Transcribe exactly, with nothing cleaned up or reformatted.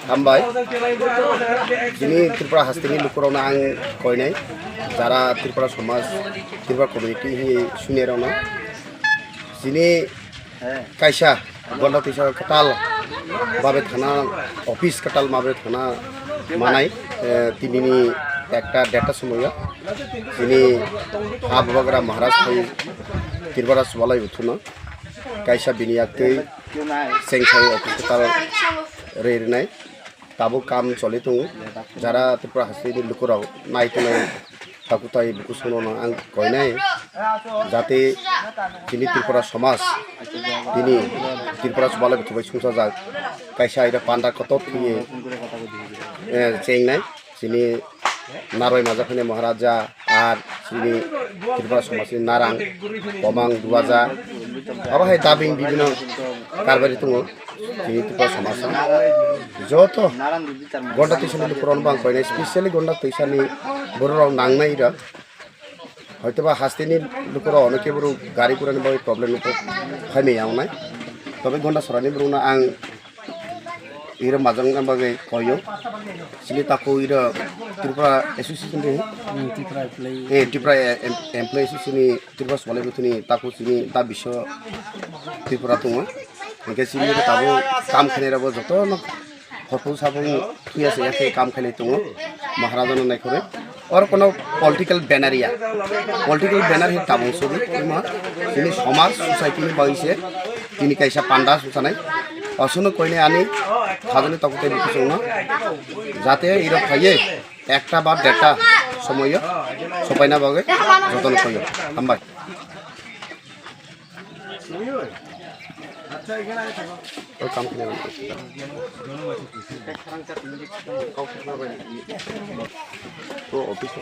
Hambai. Chini Tripura hasteni lukurokno ang koinai, jara Tripura somaj, Tripura community hinwi sunirokno. Chini kaisa gonda tisa kwtal babe thana, office kwtal babe thana manai, eh, tinini ekta derta somoyo. Chini ha bubagra Maharaj thai Tripura Subalai Buthuno kaisa bini yaktwi Sengsawi office kwtal rwi rwnai. Tabuk kam choli tongo. Jara Tripura hasteni lukurok nai tongnai, takutai bukusungrokno ang koinai, jate chini Tripura somaj, tini Tripura Subalai Buthubai sungsajak, kaisa ira panda kotor thwiwi, eh, chengnai. Chini Narwai Maja phine Maharaja, ar chini Tripura somajni Narang, Komang, Duaja, abo hai dabing bibino karbari tongo chini Tripura somajni. Joto gonda twisani lukurokno bang koinai, specially gonda twisani bororok nangnai ira. Hoitoba hasteni lukurok ono keburu gari gurani bagwi problem nukho phaimaya wngnai. Tobe gonda sorani borokno ang iro majang bagwi koyo. Chini taku iro Tripura Association de. Hmm, Tripura Employee. Eh, Tripura Em-, Employee Association ni Tripura Subalai Buthuno taku chini ta biswa Tripura tongo. Hingke chini tabuk kam khainai rokbo jotono hopung sapung thuya se yakhe kam khainai tongo Maharaja no naikhorwi. Oro kono political banner ya. Political banner he tabung subi, ima chini somaj society ni bagwi se tini kaisa panda susanai. Aswkno koinai ani khajani takhuk tei bukhuk chwngno jate iro phaiye ekta ba derta somoyo sopaina bagwi jotono koyo. Hambai. O kam khe nang. O office o.